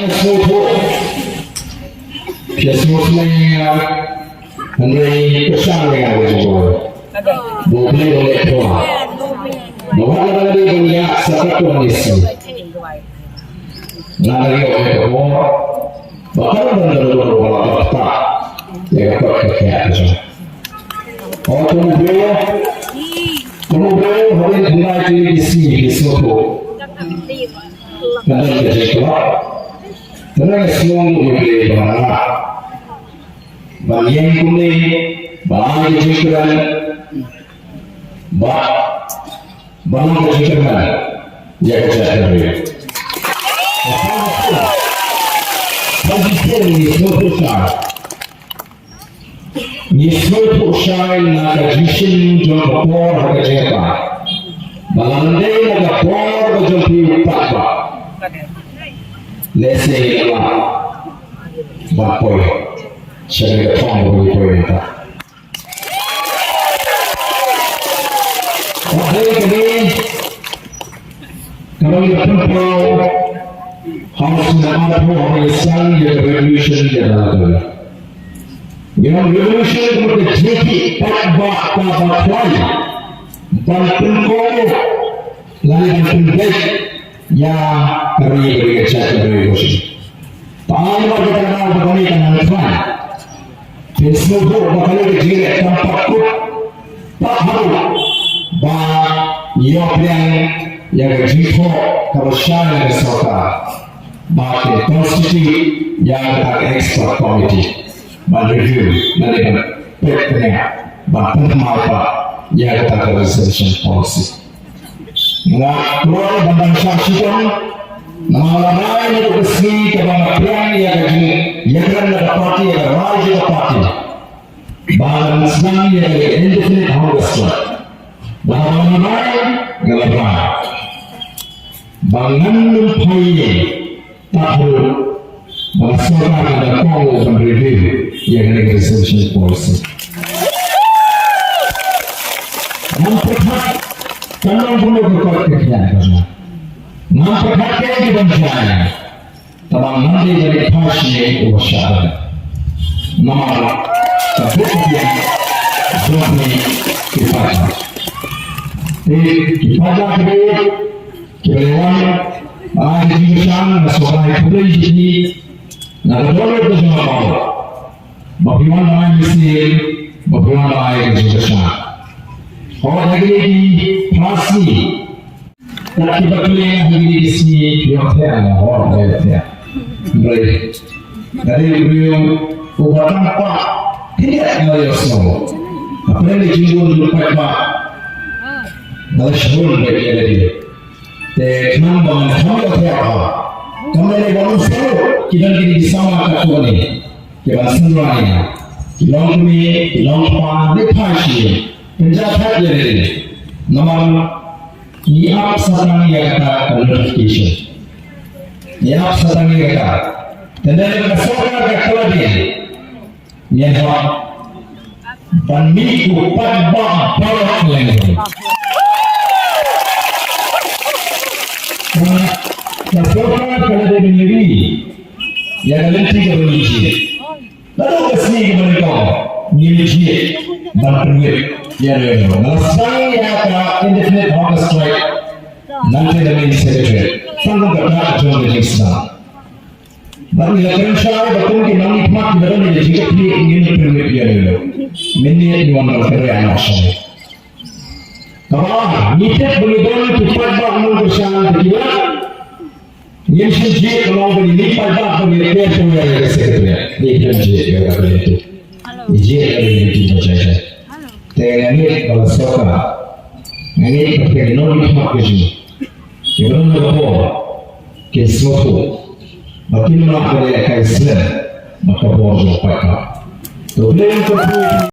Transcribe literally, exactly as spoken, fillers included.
Sngewthuh. Phi sngewthuh ïa nga, hynrei pyrshang ïa nga ka jingkyrkhu. Ba U Blei u leh phi. Ba wat la dang dei ban ïa sa ka kum ni si. Nga la ïoh ïa ka bor. Ba ka la dang dang dang ba la ba ta. Ïa ka kot ka kiad ka jong. O kum U Blei. Kum U Blei, hynrei hynrei ki ni ki si ki sngewthuh. Ka dang ka jingkyrkhu. Te nga sngew U Blei ba nga ban ïeng kumne, ba nga ai ka jingkyrmen, ba, ba nga ai ka jingkyrmen ïa ka jaitbynriew. Ba nga sngew, ba nga sngew, ngi sngewthuh shai na ka jingshim jong ka por ha ka jingïatai. Ba la dei na ka por ba jong phi u paidbah. Lehse ngi la ba poi sha ka thong ba ngi poi mynta. Ka dei kane Ka long ïa pynpaw ha u snem arphew ha ka sdang ïa ka revolution ïa ka la ka la. Ïa ka revolution ka mut ka jingkit pat ba ka ba twai ban pynpaw lane ban pynbeit ïa ka ri ka ri ka jaitbynriew ka jong ngi. Tang ba ka dang ba ka ni ka nang thrang. Phin sngewthuh ba kane ka jingleh kam pat kut pat haduh ba ïoh pdiang ïa ka jingthoh kaba shai na ka sorkar ba kin constitute ïa kata ka expert committee ban review lane ban peit pynïaid ban pynthymmai pat ïa kata ka reservation policy. Nga kloi ban dang shah shitom, namar nga la rai naduh ka sngi kaba nga pdiang ïa ka jingïakren na ka party, ïa ka rai jong ka party. Ba ngan sdang ïa ka indefinite hunger strike. Ba nga rai, nga la rai. Ba ngan nym phai ïa Tahu ba ka sorkar ka da kohnguh ban review ïa kane ka reservation policy. Ngam pyrkhat ka long kumno ka kot ka khian ka jong. Ngam pyrkhat kaei kaban jia. Tangba ngam dei ban ïa phashi ïa u ba shah ban. Namar ka buk ka biang jong phi ki paidbah. Te ki paidbah ki dei Kiba wan ban ai ka jingkyrshan, nga sngewbha ban khublei ïa phi na ka dohnud ka jong nga baroh. Ba phi wan ban ai mynsiem, ba phi wan ban ai ka jingkyrshan. Hooid, ha kine ki phra sngi, kat kiba kylli ha kine ki sngi, phi ïohthiah, nga hooid, nga ïohthiah. Hynrei nga dei u briew uba tang kwah khyndiat, nga ïohsngew. Hapdeng ka jingbun jong u paidbah, nga la shah bun beit ïa lade. Te khnang ba ngan kham ïohthiah ha. Kam dei ba ngan sngewthuh ki don kine ki samla katto katne kiban sngewthuh ïa nga. Ki longkmie, ki longkpa, ne pha shisien. Pynjah thait ïa lade. Namar ngi ap sa tang ïa kata ka notification. Ngi ap sa tang ïa kata. Tang da kata ka sorkar ka kylla biang. Ngi hap ban mih u paidbah baroh lem. Ka sorkar ka la dei ban ri ïa ka lynti kaba ngi jied. Naduh ka sngi kaba nyngkong ngi jied ban pynwit ïa lade. Nga la sdang ïa ka indefinite hunger strike. Nangta ka main secretary tang ka dak jong ka jingsdang. Bad ngi la kren shai ba kum ki nongmihkhmat kiba don ha ka jingkitkhlieh ngin pynwit ïa lade. Mynne ngi wan ban kren ïa ka shai. Kaba ar, ngi tip ba ngi don ki paidbah nongkyrshan ba ki lak. Ngin shim jied ka long ba ngi mih paidbah ba ngi ïa pynwit ïa ka secretary. Ngi pynjied ïa ka secretary. Ngi jied ïa ka secretary ba jai jai. Te nga ngeit ba la sorkar, nga ngeit ba ki nongmihkhmat ka jong ngi kiba don ha ka por kin sngewthuh ba kin ym lah ban lehkai slem bad ka bor jong u paidbah. To blame ka